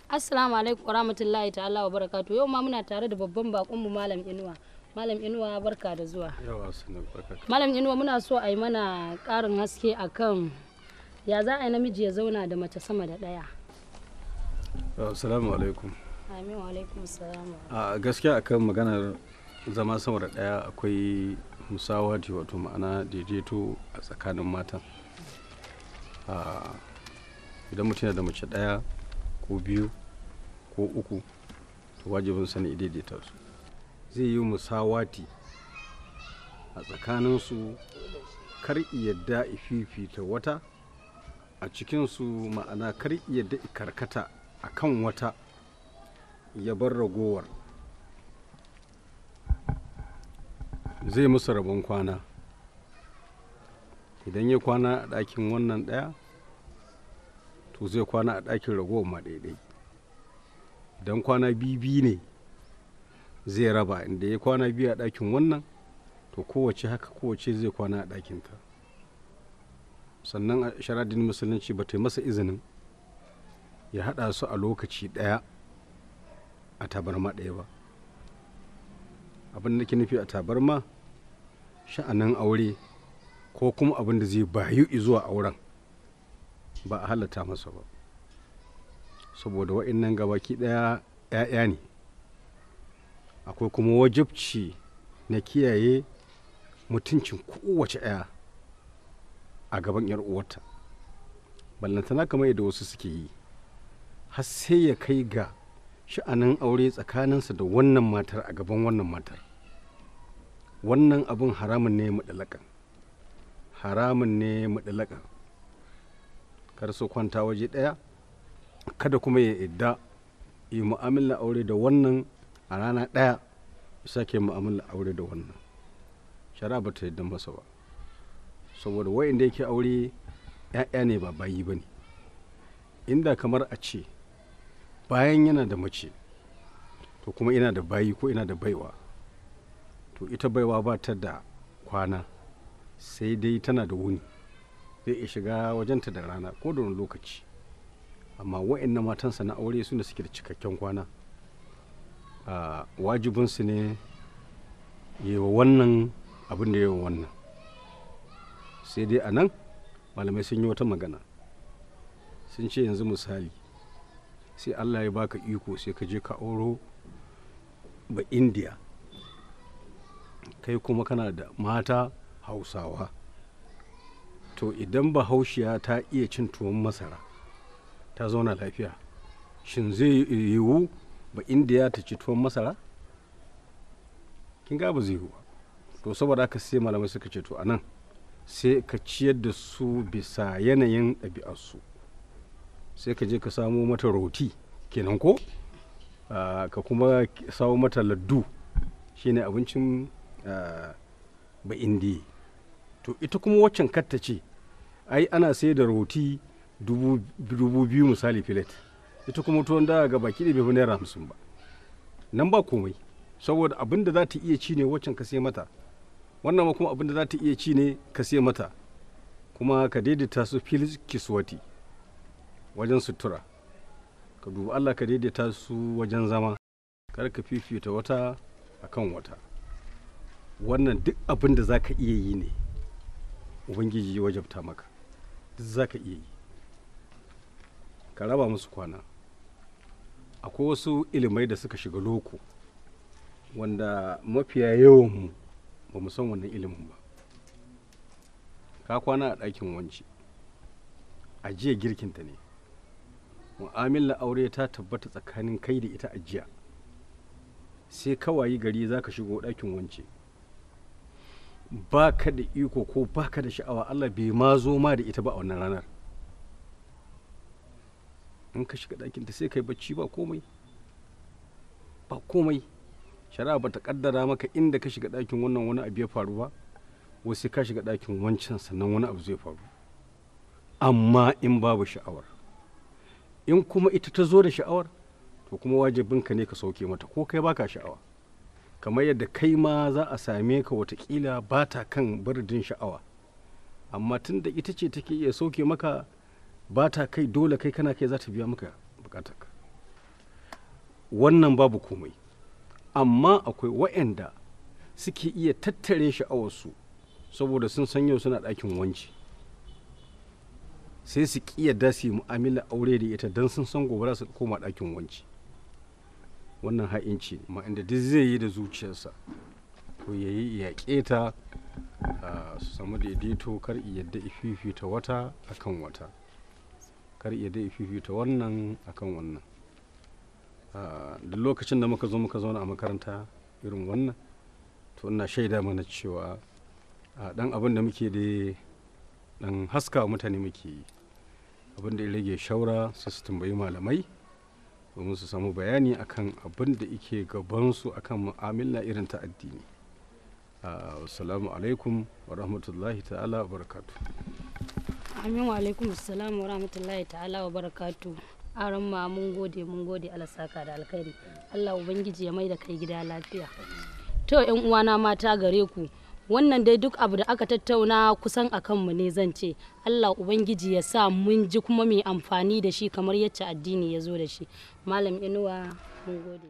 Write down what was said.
Assalamu alaikum warahmatullahi ta'ala wa barakatuh. Yau ma muna tare da babban bakonmu Malam Inuwa. Malam Inuwa, barka da zuwa. Yawa, sanu, barka. Malam Inuwa, muna so a yi mana ƙarin haske akan ya za a yi namiji ya zauna da mace sama da ɗaya. Assalamu alaikum. Amin, wa alaikum salam. A gaskiya, akan maganar zama sama da ɗaya, akwai musawati, wato ma'ana daidaito a tsakanin matan. Idan mutum yana da mace ɗaya ko biyu ko uku, to wajibin sa ne daidaita su. Zai yi musawati a tsakaninsu, kar yadda fifita wata a cikinsu, ma'ana kar yadda karkata a kan wata ya bar ragowar. Zai musu rabon kwana. Idan ya kwana a ɗakin wannan ɗaya, to zai kwana a ɗakin ragowar ma ɗaiɗai. Idan kwana biyu ne, zai raba. Inda ya kwana 2 a ɗakin wannan, to kowace haka, kowace zai kwana a ɗakinta. Sannan a sharadin Musulunci ba ta yi masa izinin ya haɗa su a lokaci ɗaya a tabarma ɗaya ba. Abin da ke nufi a tabarma, sha'anin aure ko kuma abin da zai bayu zuwa auren, ba a halatta masa ba, saboda wa'innan gabaki ɗaya 'ya'ya ne. Akwai kuma wajibci na kiyaye mutuncin kowace 'ya a gaban 'yar uwarta, ballantana kamar yadda wasu suke yi, har sai ya kai ga sha'anin aure tsakaninsa da wannan matar a gaban wannan matar. Wannan abin haramun ne muɗalakan, haramun ne muɗalakan. Kar su kwanta waje ɗaya, kada kuma ya idda yi mu'amala aure da wannan a rana ɗaya ya sake mu'amala aure da wannan. Shari'a ba ta yadda masa ba, saboda wa'inda yake aure 'ya'ya ne, ba bayi ba ne. Inda kamar a ce bayan yana da mace, to kuma ina da bayi ko ina da baiwa, to ita baiwa ba ta da kwana, sai dai tana da wuni, zai iya shiga wajenta da rana ko da wani lokaci. Amma wa'annan matansa na aure su ne suke da cikakken kwana. Wajibinsu ne yi wa wannan abin da yi wa wannan. Sai dai a nan malamai sun yi wata magana, sun ce yanzu misali, sai Allah ya baka iko, sai ka je ka auro ba Indiya, kai kuma kana da mata Hausawa. To idan Bahaushiya ta iya cin tuwon masara ta zauna lafiya, shin zai yiwu ba Indiya ta ci tuwon masara? Kin ga ba zai yiwu ba. To saboda haka sai malamai suka ce, to anan sai ka ciyar da su bisa yanayin ɗabi'arsu. Sai ka je ka samo mata roti kenan, ko ka kuma samo mata laddu, shine abincin ba Indiya. To ita kuma waccan katta ce ai ana sai da roti 2,000 misali plate, ita kuma tuwon dawa ga baki da bai fi naira 50 ba. Nan ba komai, saboda abin da za ta iya ci ne waccan ka sai mata, wannan ma kuma abin da za ta iya ci ne ka sai mata. Kuma ka daidaita su fil kiswati, wajen sutura. Ka dubi Allah, ka daidaita su wajen zama, kar ka fifita wata akan wata. Wannan duk abin da za ka iya yi ne Ubangiji ya wajabta maka, duk za ka iya yi. Ka raba musu kwana. Akwai wasu ilimai da suka shiga loko wanda mafiya yawanmu ba mu san wannan ilimin ba. Ka kwana a ɗakin wanci, a jiya girkinta ne, mu'amala aure ta tabbata tsakanin kai da ita a jiya. Sai kawayi gari za ka shigo ɗakin wance, ba ka da iko ko ba ka da sha'awa, Allah bai ma zo ma da ita ba a wannan ranar. In ka shiga ɗakinta sai ka yi bacci, ba komai, ba komai. Shari'a ba ta kaddara maka inda ka shiga ɗakin wannan wani abu ya faru ba, wasu ka shiga ɗakin wancan sannan wani abu zai faru. Amma in babu sha'awar, in kuma ita ta zo da sha'awar, to kuma wajibinka ne ka sauke mata ko kai baka sha'awa. Kamar yadda kai ma za a same ka watakila ba ta kan bardin sha'awa, amma tun da ita ce take iya sauke maka, ba ta kai, dole kai kana kai za ta biya maka bukatarka. Wannan babu komai. Amma akwai waɗanda suke iya tattare sha'awarsu saboda sun san yau suna ɗakin wanci, sai su ƙi yadda su yi mu'amala aure da ita don sun san gobe za su koma ɗakin wanci. Wannan ha'inci ne. Inda duk zai yi da zuciyarsa to ya yi ya keta, su samu daidaito, kar yadda ififita wata akan wata, kar yadda ififita wannan akan wannan. Duk lokacin da muka zo muka zauna a makaranta irin wannan, to ina shaida mana cewa dan abin da muke da dan haska mutane muke yi, abin da ya rage shaura sai su tambayi malamai domin su samu bayani akan abin da ike gabansu akan mu'amala irin ta addini. Assalamu alaikum wa rahmatullahi ta'ala wa barakatu. Amin wa alaikum assalam wa rahmatullahi ta'ala wa barakatu. Aran ma mun gode, mun gode, Allah saka da alkhairi. Allah ubangiji ya mai da kai gida lafiya. To yan uwana mata gare ku, wannan dai duk abu da aka tattauna kusan a kanmu ne zan ce. Allah ubangiji ya sa mun ji kuma mai amfani da shi kamar yacce addini ya zo da shi. Malam Inuwa, mun gode.